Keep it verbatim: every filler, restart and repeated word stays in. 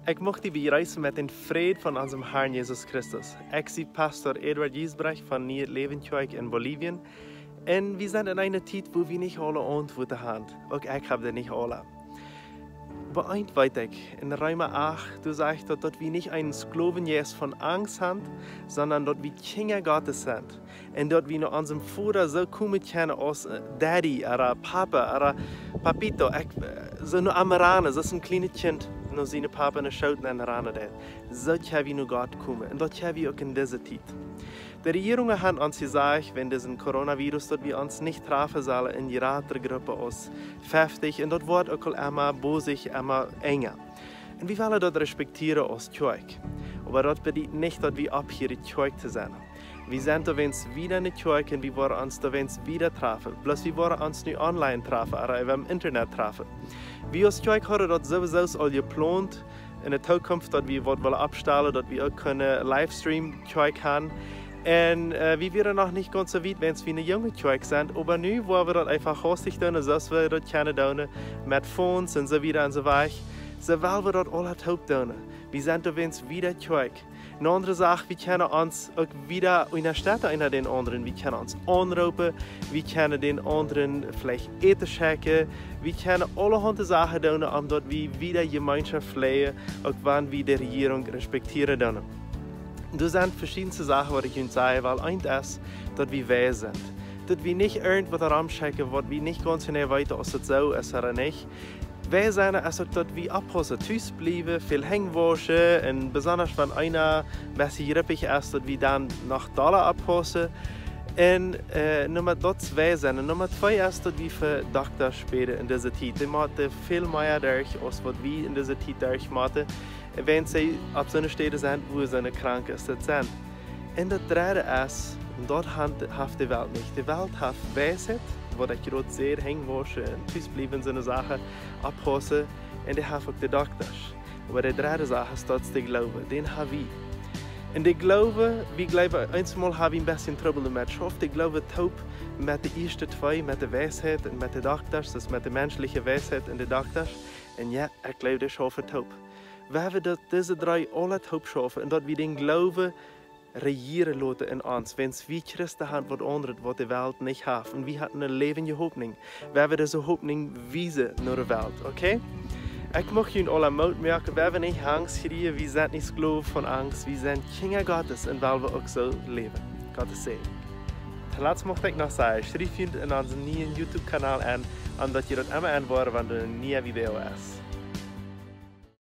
Ekj mucht die bejreessen met dän Fräd von onsen Harn Jesus Christus. Ekj sie Pastor Edward Giesbrecht von Nieet Läwen Kjoakj en Bolivien. Un wie sent en eene Tiet, wua wie nich aule Auntwuaten haben. Uk ekj hab dee nich aule. Oba eent weet ekj, en Reema acht, doa sajcht daut, daut wie nich eenen Sklowenjeist von Angst haben, sonda daut wie Kjinja Gottes sent. Un daut wie no onsen Voda soo komen kjennen aus, äh, Daddy, ooda Papa, ooda Papito, ekj, äh, soo no am ranen, soo aus een kjlienet Kjint no sienen Papa enne Schoot nenranen deit. Soo kjenn wie no Gott komen. Un daut kjenn wie uk en dise Tiet. De Rejierungen haben ons jesajcht, wäajen disen Coronavirus, daut wie ons nich trafen sellen en jratre Gruppen aus feftich. Un daut woat uk aul emma bosich, emma enja. Un wie wellen daut respektieren aus Kjoakj. Oba daut bediet nich, daut wie opphieren Kjoakj to sennen. Wie sent doawäajen wada enne Kjoakj un wie woaren ons doawäajen wada trafen. Bloos wie woaren ons nu online trafen, ooda äwa em Internet trafen. Wie aus Kjoakj hauden daut sowieso aul jeplont, en de Tookunft, daut wie waut wellen oppstalen, daut wie uk kjennen Livestream Kjoakj haben. Un, äh, wie wieren noch nich gaunz soo wiet, wäajen wie eene junge Kjoakj sent, oba nu, wua wie daut eefach hastich doonen, soo aus wie daut kjennen doonen, met Phones un soo wieda un soo wieda, soo well wie daut aula toop doonen. Wie sent doawäajen wada Kjoakj. Eene aundre Sach, wie kjennen ons uk wada unjastetten eena dän aundren. Wie kjennen ons aunroopen, wie kjennen dän aundren veleicht Äten schekjen, wie kjennen aulahaunt Sachen doonen, om daut wie wada Jemeenschoft fläajen, uk wan wie de Rejierunk respektieren doonen. Doa sent veschiedne Sachen, waut ekj junt sajen well. Eent es, daut wie weis sent. Daut wie nich irjent waut romschekjen, waut wie nich gaunz jeneiw weeten, aus daut soo es ooda nich. Weis sennen es uk, daut wie oppaussen, tus bliewen, väl Henj wauschen un besonda wan eena een bät jrippich es, daut wie dan noch dolla oppaussen. Un, äh, Numma, daut es weis sennen. Numma twee es, daut wie fa Doktasch bäden en dise Tiet. Dee motten väl mea derch aus waut wie en dise Tiet derch motten, wäajen see opp soone Städen sent, wua soone Kranke sent. Un daut dredde es, un daut haft, haft de Welt nich. De Welt haft Weisheit, waut ekj jrod säd, Henj wauschen un tus bliewen, soone Sachen, oppaussen. Un dee haft uk de Doktasch. Oba de dredde Sach es, daut es de Gloowen. Dän ha wie. Un de Gloowen, wie jleewen, eensmol ha wie een bät Trubbel doamet. Schauft de Gloowen toop met de ieeschte twee, met de Weisheit un met de Doktasch, daut es met de menschliche Weisheit un de Doktasch. Un jo, ekj jleew, dee schaufen toop. Wan wie daut, dise dree aula toop schaufen un daut wie dän Gloowen rejieren loten en ons, wäajen wie Christen haben waut aundret, waut de Welt nich haft. Un wie haben eene läwendje Hopninj. Wan wie dise Hopninj wiesen no de Welt, okay? Ekj mucht junt aula Moot moaken, wan wie nich Angst kjrieen, wie sent nich Sklowen von Angst, wie sent Kjinja Gottes un well wie uk soo läwen. Gottes Säajen. Toolatst mucht ekj noch sajen, schrieft junt en onsen nieen YouTube-Kanal aun, om daut jie daut emma enwoaren, wan doa een niea Video es.